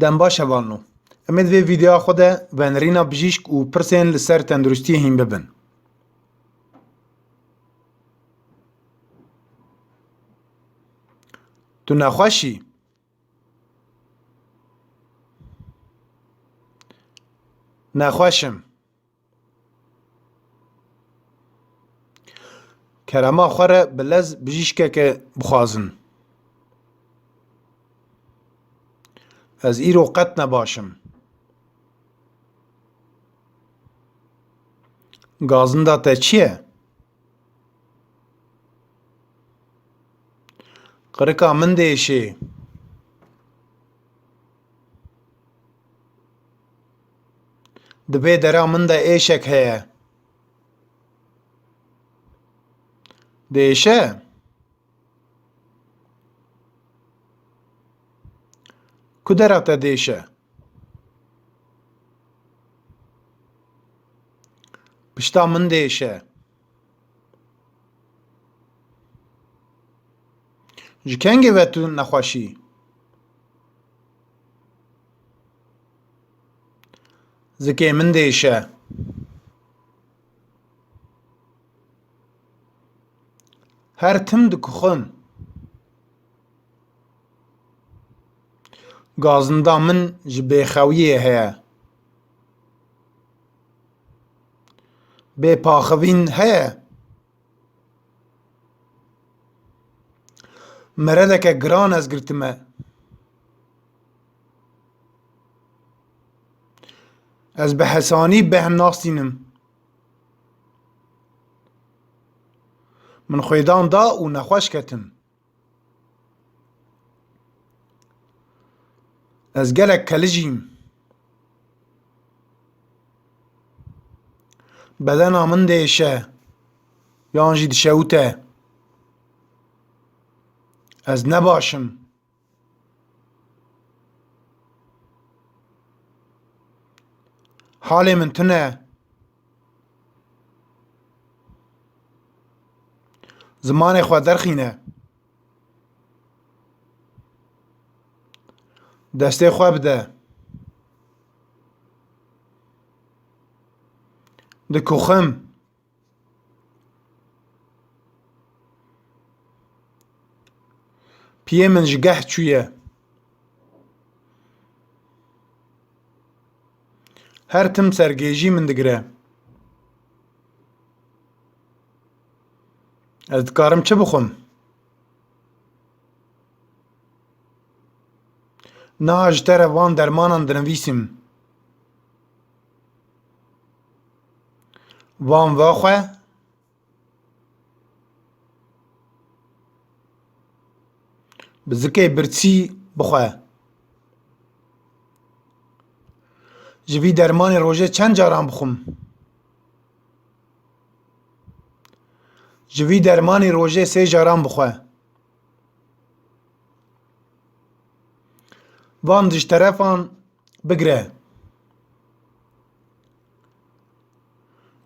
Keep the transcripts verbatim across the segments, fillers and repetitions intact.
Dem baş hevalno. Em ê di vê vîdeoya xwe de venirîna bijîşk û pirsên li ser tenduristiyê hîn bibin. Tu nexweş î? Nexweş im. Kerema xwe re bi lez bijîşkeke bixwazin. Ez îro qet ne baş im. Gazinda te çi ye? Qirika min diêşê. Di vê dera min de êşek heye. Diêşe? Ku dera te diêşe? Pişta min diêşe. Ji kengê ve tu nexweş î? Zikê min diêşe. Her tim dikuxim. Gazinda min ji bêxewiyê heye. Bêpaxivîn heye. Meredeke giran ez girtime. Ez bi hesanî bêhn nastînim. Min xwêdan da û nexweş ketim. Ez gelek kelijîm. Bedena min diêşe, yan jî dişewite. Ez ne baş im. Halê min tune. Zimanê xwe derxîne. Destê xwe bide. Dikuxim. Piyê min ji geh çûye. Her tim sergêjî min digire. Ez dikarim çi bixwim? Niha ji te re van dermanan dinivîsim. Van vexwe. Bi zikê birçî bixwe. Ji vî dermanê rojê çend caran bixwim? Ji vî dermanê rojê sê caran bixwe. Van dijterefan bigire.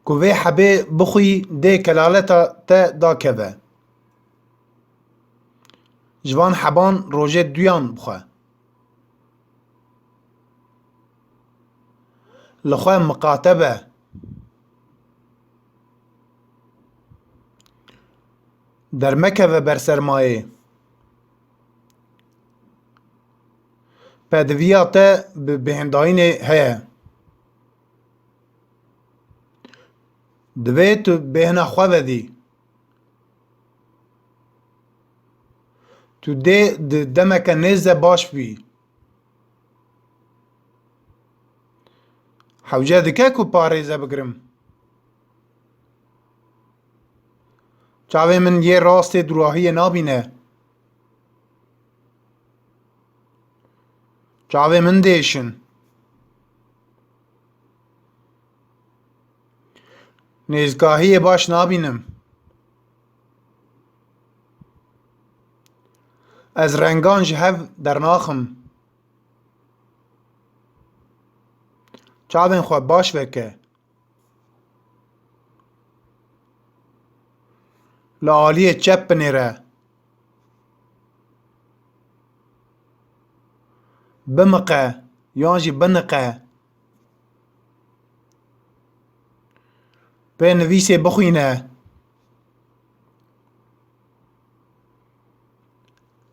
Ku vê hebê bixwî dê kelaleta te dakeve. Ji van heban rojê duyan bixwe. Li xwe miqate be. Dermekeve ber sermayê. Pediviya te bi bêhndayînê heye. Divê tu bêhna xwe vedî. Tu dê di demeke nêz de baş bî. Hewce dike ku parêze bigirim. Çavê min yê rastê dûrahiyê nabîne. Çavê min diêşin. Nêzgahiyê baş nabînim. Ez rengan ji hev dernaxim. Çavên xwe baş veke. Li aliyê çep binêre. Bimiqe. Yan jî biniqe. Pê nivîsê bixwîne.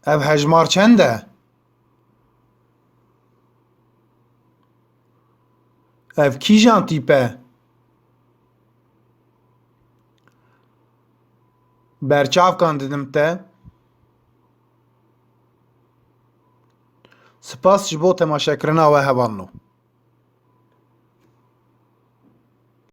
Ev hejmar çend e? Ev kîjan tîp e? Berçavkan didim te. Spas ji bo temaşekirina we hevalno.